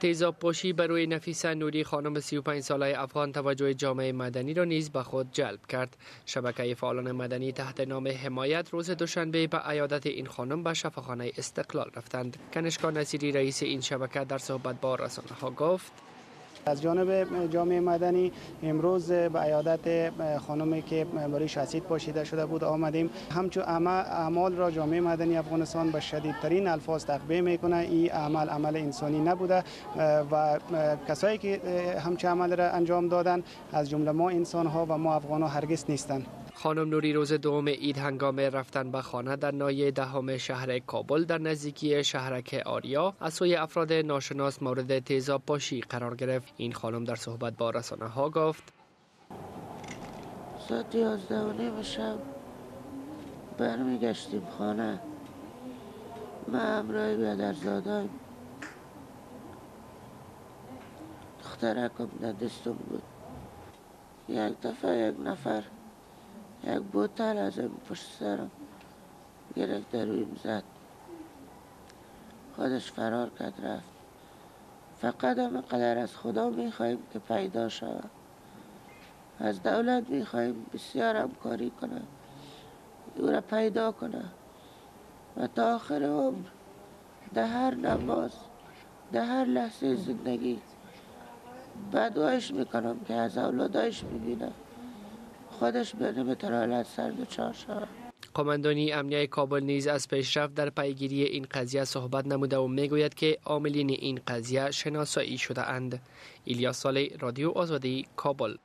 تیزاب پاشی بر روی نفیسه نوری، خانم 35 ساله افغان، توجه جامعه مدنی را نیز به خود جلب کرد. شبکه فعالان مدنی تحت نام حمایت روز دوشنبه به عیادت این خانم به شفاخانه استقلال رفتند. کنشکا نصیری، رئیس این شبکه، در صحبت با رسانه ها گفت: از جانب جامعه مدنی امروز به عیادت خانمی که برایش اسید پاشیده شده بود آمدیم. همچو اعمال را جامعه مدنی افغانستان به شدیدترین الفاظ تقبیح میکنه. این عمل عمل انسانی نبوده و کسایی که همچو عمل را انجام دادن از جمله ما انسان ها و ما افغان ها هرگز نیستند. خانم نوری روز دوم عید هنگام رفتن به خانه در ناحیه دهم شهر کابل، در نزدیکی شهرک آریا، از سوی افراد ناشناس مورد تیزاب پاشی قرار گرفت. این خانم در صحبت با رسانه ها گفت: ساعت 11:30 شب برمیگشتیم خانه، من همراه برادرزاده‌ام، دخترکم در دستم بود. یک دفعه یک نفر یک بوتل از این پشت سرم گرفت، در رویم زد، خودش فرار کرد رفت. فقط هم قدر از خدا میخواییم که پیدا شود، از دولت میخواییم بسیار همکاری کنه، او را پیدا کنه و تا آخر عمر در هر نماز، در هر لحظه زندگی بدعایش میکنم که از اولادایش ببینم، خودش به نمیتونه سر دچار شود. قماندانی امنیه کابل نیز از پیشرفت در پیگیری این قضیه صحبت نموده و میگوید که عاملین این قضیه شناسایی شده اند. ایلیاس صالح، رادیو آزادی، کابل.